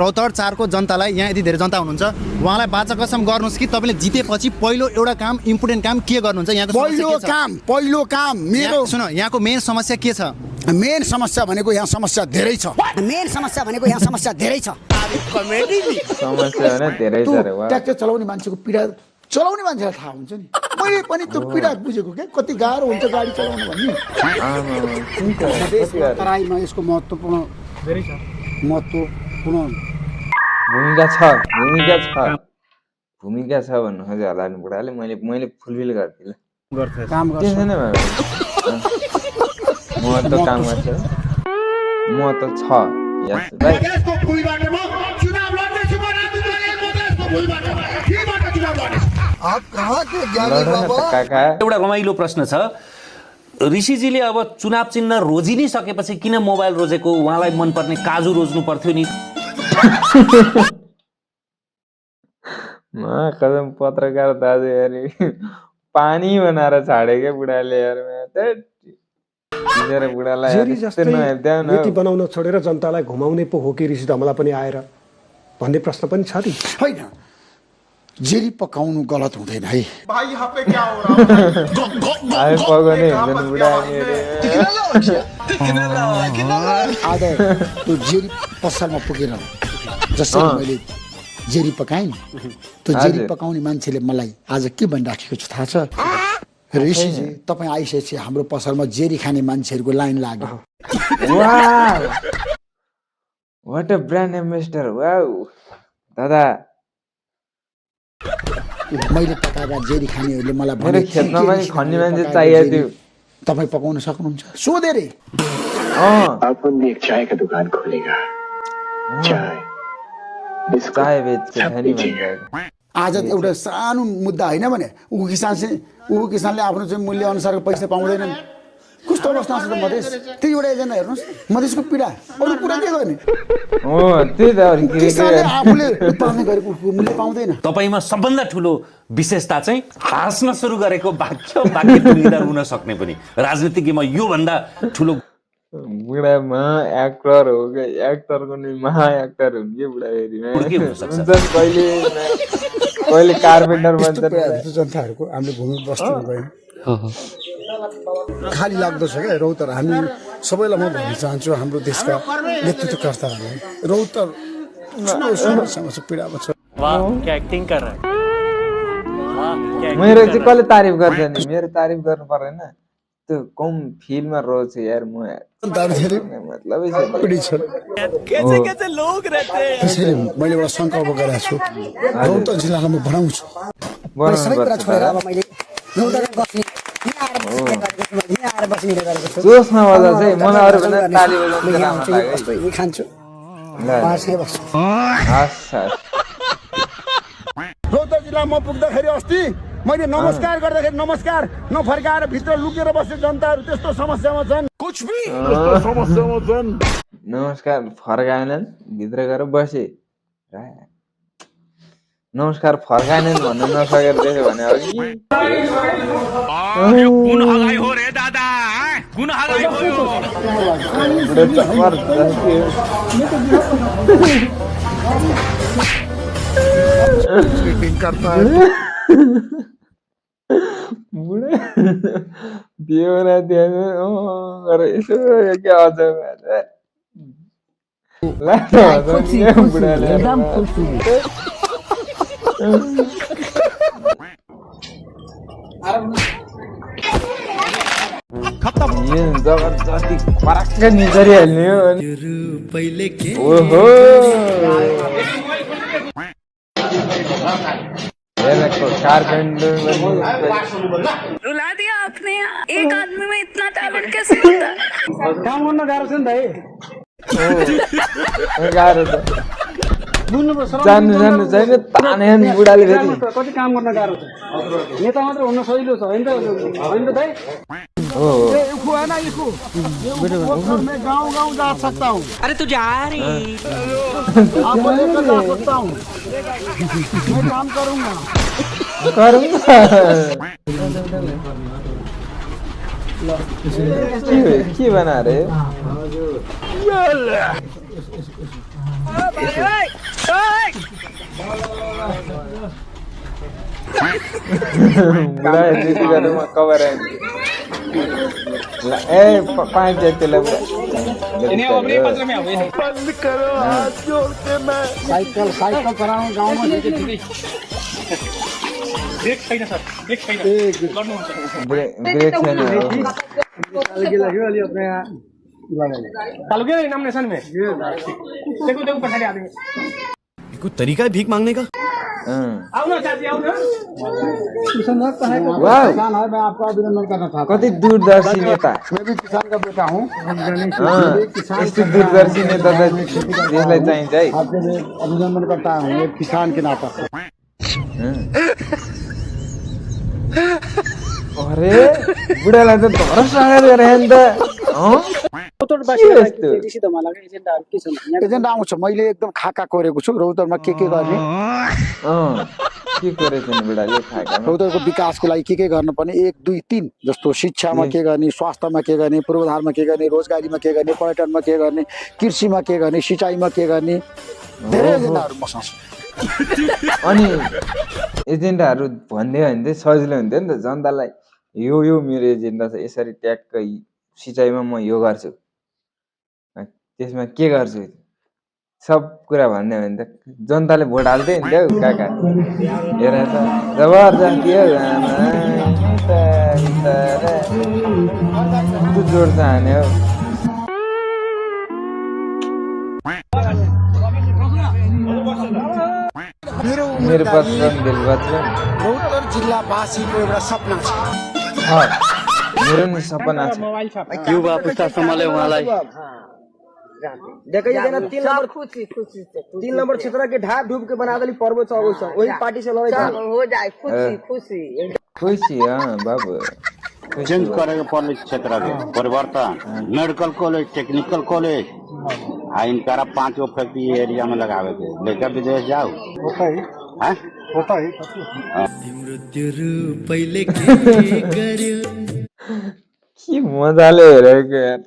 रौतहट 4 को जनतालाई यहाँ यति धेरै जनता हुनुहुन्छ उहाँलाई बाचा कसम गर्नुस् कि तपाईले जितेपछि पहिलो एउटा काम इम्पोर्टेन्ट काम के गर्नुहुन्छ यहाँको पहिलो काम मेरो सुन यहाँको मेन समस्या के छ मेन समस्या भनेको यहाँ समस्या धेरै छ समस्या भने धेरै छ रे वा ट्र्याक्टर चलाउने मान्छेको पीडा चलाउने मान्छेलाई थाहा हुन्छ नि मैले पनि त्यो पीडा बुझेको के कति गाह्रो हुन्छ गाडी चलाउनु भन्ने तराईमा यसको महत्त्वपूर्ण धेरै छ महत्त्वपूर्ण भूमिका छ भन्नु खोज्यो होला नि बुढाले मैले फुलफिल गर्दिन काम गर्छ म त काम गर्छु म त छ यस भाइ देशको फुलबाटमा चुनाव लड्ने छु म देशको फुलबाटमा केबाट चुनाव लड्ने आप कहाँ के ज्ञानी बाबा काका एउटा रमाइलो प्रश्न छ ऋषिजीले अब चुनाव चिन्ह रोजि नै सकेपछि किन मोबाइल रोजेको उहाँलाई मनपर्ने काजु रोज्नु पर्थ्यो नि म कदम पत्रकार दाजु यार पानी बनाएर छाडेके बुढाले यार मेरो बुढालाई नीति बनाउन छोडेर जनतालाई घुमाउने पो हो कि ऋषि धमला पनि आएर भन्ने प्रश्न पनि छ नि होइन जेरी पकाउनु गलत हुँदैन है भाइ यहाँ पे क्या हो रहा है आए पकाउने हुँदैन बुढा आज त्यो जेरी पसलमा पुगेर जसरी मैले जेरी पकाएँ त्यो जेरी पकाउने मान्छेले मलाई आज के भनिराखेको छ थाहा छ ऋषिजी तपाईँ आइसकेपछि हाम्रो पसलमा जेरी खाने मान्छेहरूको लाइन लाग्यो what a brand ambassador wow दादा मैले पकाएका जेरी खानेहरूले मलाई मेरो खेतमा पनि खन्ने मान्छे चाहिएको थियो तपाईँ पकाउन सक्नुहुन्छ सोधे रे अपन भी एक चाय का दुकान खोलेगा चाय चाय बेचके धनी बन जाएगा आज एउटा सानो मुद्दा होइन भने ऊ किसानले आफ्नो चाहिँ मूल्य अनुसारको पैसा पाउँदैनन् कस्तो अवस्था छ त मधेस त्यही एउटा एजेन्डा हेर्नुहोस् मधेसको पीडा अरू कुरा के गर्ने त्यही त किसानले आफूले उत्पादन गरेको मूल्य पाउँदैन तपाईमा सबभन्दा ठुलो विशेषता चाहिँ हाँस्न सुरु गरेको वाक्य टुङ्गिँदा रुन सक्ने पनि राजनीतिज्ञमा यो भन्दा ठुलो बुढामा एक्टर हो क्या एक्टरको नि महा एक्टर हुन् कि बुढा कहिले कार्पेन्टर बन्छ जनताहरूको हामीले भूमि बस्तीमा गयौँ खाली लाग्दछ क्या रौतर हामी सबैलाई म भन्न चाहन्छु हाम्रो देशका नेतृत्वकर्ताहरूलाई रौतर समस्यामा छ पीडामा छ मेरो चाहिँ कसले तारिफ गर्छ नि मेरो तारिफ गर्नु पर्दैन त्यो कम फिल्डमा रोज यार म मतलबै त्यसैले मैले एउटा सङ्कल्प गरेको छु रौतर जिल्लालाई म बनाउँछु जोसमा बजा चाहिँ मलाई अरू भन्दा ताली खान्छु रौतर जिल्ला म पुग्दाखेरि अस्ति मैले नमस्कार गर्दाखेरि नमस्कार नफर्काएर भित्र लुकेर बस्ने जनताहरू त्यस्तो समस्यामा छन् नमस्कार फर्काएनन् भित्र गएर बसे नमस्कार फर्काएनन् भन्न नसकेर त्यसो भने कुन हगाई हो रे दादा कुन हगाई हो बुढा बेहोरा यसो क्या अझ बुढाले जबरजस्ती फरक्क निचरिहाल्ने हो ओहो रुला दिया आपने एक आदमी में इतना टैलेंट कैसे होता है काम गर्न गाह्रो छ नि भाइ गाह्रो त जान्नु छैन ताने बुढाले फेरि कति काम गर्न गाह्रो छ नेता मात्र हुन सजिलो छ होइन त भाइ मैं गाँव जा सकता हूँ अरे तू जा रही आपको लेकर जा सकता हूँ मैं काम करूँगा के बना रहे बुढा त्यति गरेर म कभर आएँ ल ए 5 जतिलाई साइकल चलाउनु गाउँमा ब्रेक छैन कोई तरीका है भीख मांगने का? कति दूरदर्शी नेता मैं भी किसान का बेटा हूँ यस्तो दूरदर्शी नेता त देशलाई चाहिन्छ है आपके लिए अभिनंदन करता हूँ एक किसान के नाता अरे बुढालाई त धरस राखेर गरे नि त एजेन्डा आउँछ मैले एकदम खाका कोरेको छु रौतरमा के गर्ने के गरेछ नि बुढाले रौतरको विकासको लागि के गर्नुपर्ने 1 2 3 जस्तो शिक्षामा के गर्ने स्वास्थ्यमा के गर्ने पूर्वाधारमा के गर्ने रोजगारीमा के गर्ने पर्यटनमा के गर्ने कृषिमा के गर्ने सिँचाइमा के गर्ने धेरै एजेन्डाहरू मसँग छ अनि एजेन्डाहरू भन्दै भने चाहिँ सजिलो हुन्थ्यो नि त जनतालाई यो मेरो एजेन्डा छ यसरी ट्याक्कै सिँचाइमा म यो गर्छु त्यसमा के गर्छु सब कुरा भन्ने भने त जनताले भोट हाल्दै नि त काका हेर त जबरजस्ती हो जोड छ हाने हो मेरो बचपन दिल बचपन रौतर जिल्लावासीको एउटा सपना छ मेरो नि सपना छ युवा पुस्तासम्मले उहाँलाई देखिएगा 3 नंबर क्षेत्र के ढाक ढूब के बना दली पर्व चौबीस वही पार्टी से लड़े हो जाए खुशी हाँ बाबू चेंज करेगा पब्लिक क्षेत्र के परिवर्तन मेडिकल कॉलेज टेक्निकल कॉलेज इनका 5 गो फैक्ट्री एरिया में लगावे के लेकर विदेश जाओ होता है के मजाले हेरेको यार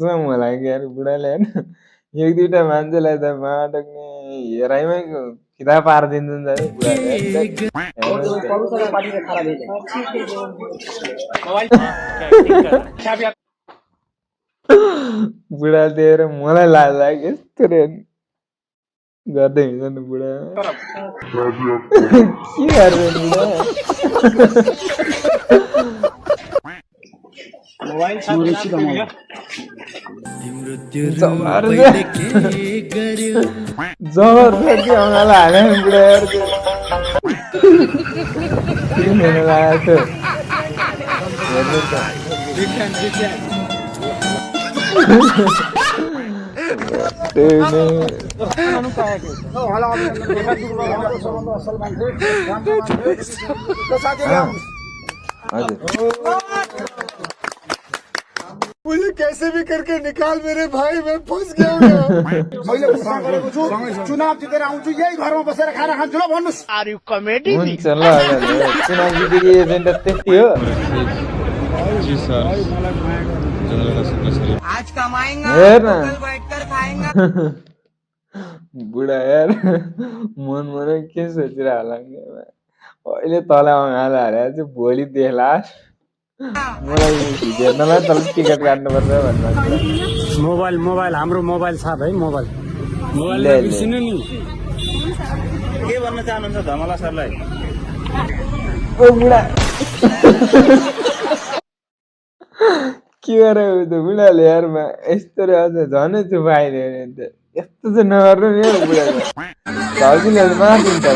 मलाई लाग्यो यार बुढाले होइन 1-2टा मान्छेलाई त माटक्ने हेराइमै खिदा पारिदिन्छ नि बुढा दिएर मलाई लाज लाग्यो यस्तो रे गर्दै हिँड्छ नि बुढा के गर्छ बुढा जबरजस्ती आउनालाई हाल्यो नि बुढाहरूको लागेको मुझे कैसे भी करके निकाल मेरे भाई मैं फंस गया मैले घोषणा गरेको छु चुनाव जितेर आउँछु यही घरमा बसेर खाना खान्छु ल भन्नुस् हुन्छ ल चुनाव जितेको एजेन्डा त्यति हो आज कमाएंगे हेर न बैठकर खाएंगे बुढा यार मन के सोचिरह होला अहिले तल आएर चाहिँ भोलि देख्ला मलाई हेर्नलाई तल टिकट काट्नुपर्छ भन्नु मोबाइल हाम्रो मोबाइल छ भाइ मोबाइल सुन्नु नि के भन्न चाहनुहुन्छ धमला सरलाई ओ बुढा के गरेको त बुढाले यारमा यस्तो रे अझ झनै चुपाइदियो नि त यस्तो चाहिँ नगर्नु नि हौ बुढाले घरकिले मारिदिन्छ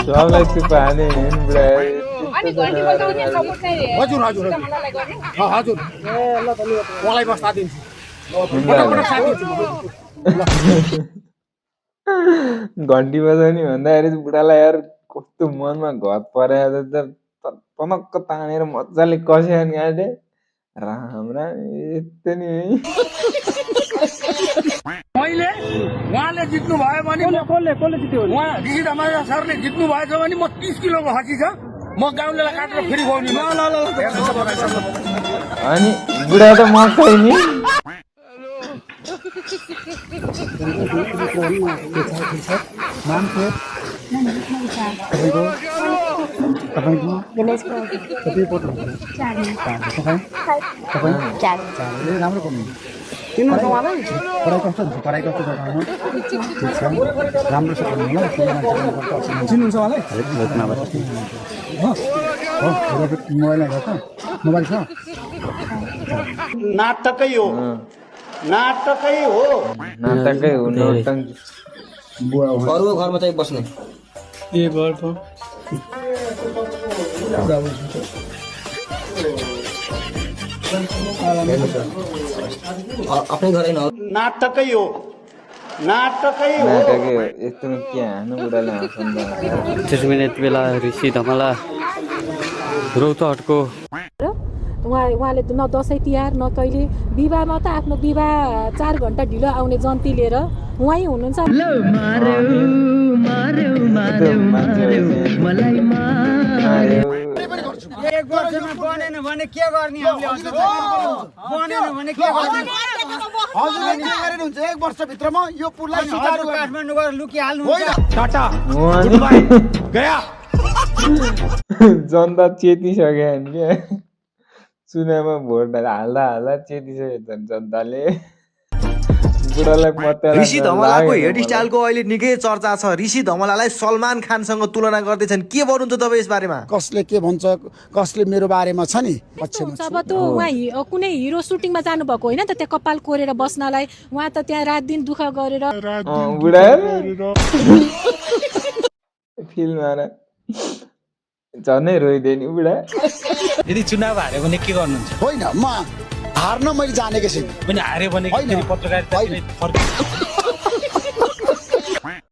सबलाई चुपाने बुढा हजुर हजुर हजुर मलाई बस्ता दिन्छु घन्टी बजाउने भन्दाखेरि बुढालाई यार कस्तो मनमा घत परेको त पनक्क तानेर मजाले कस्यो नि काटे राम्रा यस्तो नि है मैले उहाँले जित्नु भयो भने कसले जित्यो उहाँ ऋषि धमाल सरले जित्नु भएछ भने म 30 किलोको खसी छ म गाउँलेलाई काटेर फेरि खुवाउने ल अनि बुढा त मकै नि नाम के तपाईँको कति पोट हुन्छ राम्रो पढ्नु पढाइ कस्तो हुन्छ पढाइ कस्तो छ ठिक छ राम्रो छ पढ्नु ल चिन्नुहुन्छ उहाँलाई मोबाइल गर्छ मोबाइल छ नाटकै हो नाटकै हो नाटकै हो नौटङ्की अरूको घरमा चाहिँ बस्ने आफ्नै घर होइन नाटकै हो नाटकै हो नाटकै हो यस्तोमा के हान्नु बुढाले हाँस्नु त्यसमा यति बेला ऋषि धमला रौतहटको उहाँले न दसैँ तिहार न कहिले विवाहमा त आफ्नो विवाह 4 घण्टा ढिलो आउने जन्ती लिएर उहाँ हुनुहुन्छ एक वर्षमा बनेन भने के गर्ने हामीले बनेन भने के गर्ने हजुरले के गरेर हुन्छ 1 वर्षभित्रमा यो पुललाई सुचारू काठमाडौँ गएर लुकिहाल्नु टाटा गया जनता चेतिसक्यो नि क्या चुनावमा भोट हाल्दा हाल्दा चेतिसक्यो जनताले बुढालाई पत्ता ऋषि धमलाको हेड स्टाइलको अहिले निकै चर्चा छ ऋषि धमलालाई सलमान खानसँग तुलना गर्दैछन् के भन्नुहुन्छ तपाईँ यस बारेमा कसले के भन्छ कसले मेरो बारेमा छ नि पक्षमा अब त उहाँ कुनै हिरो सुटिङमा जानु भएको होइन त त्यहाँ कपाल कोरेर बस्नलाई उहाँ त त्यहाँ रात दिन दुःख गरेर बुढा फिल्ममा झनै रोइदियो नि बुढा यदि चुनाव हार्यो भने के गर्नुहुन्छ होइन म हार्न मैले जानेको छैन पनि हार्यो भने होइन। पत्रकारिता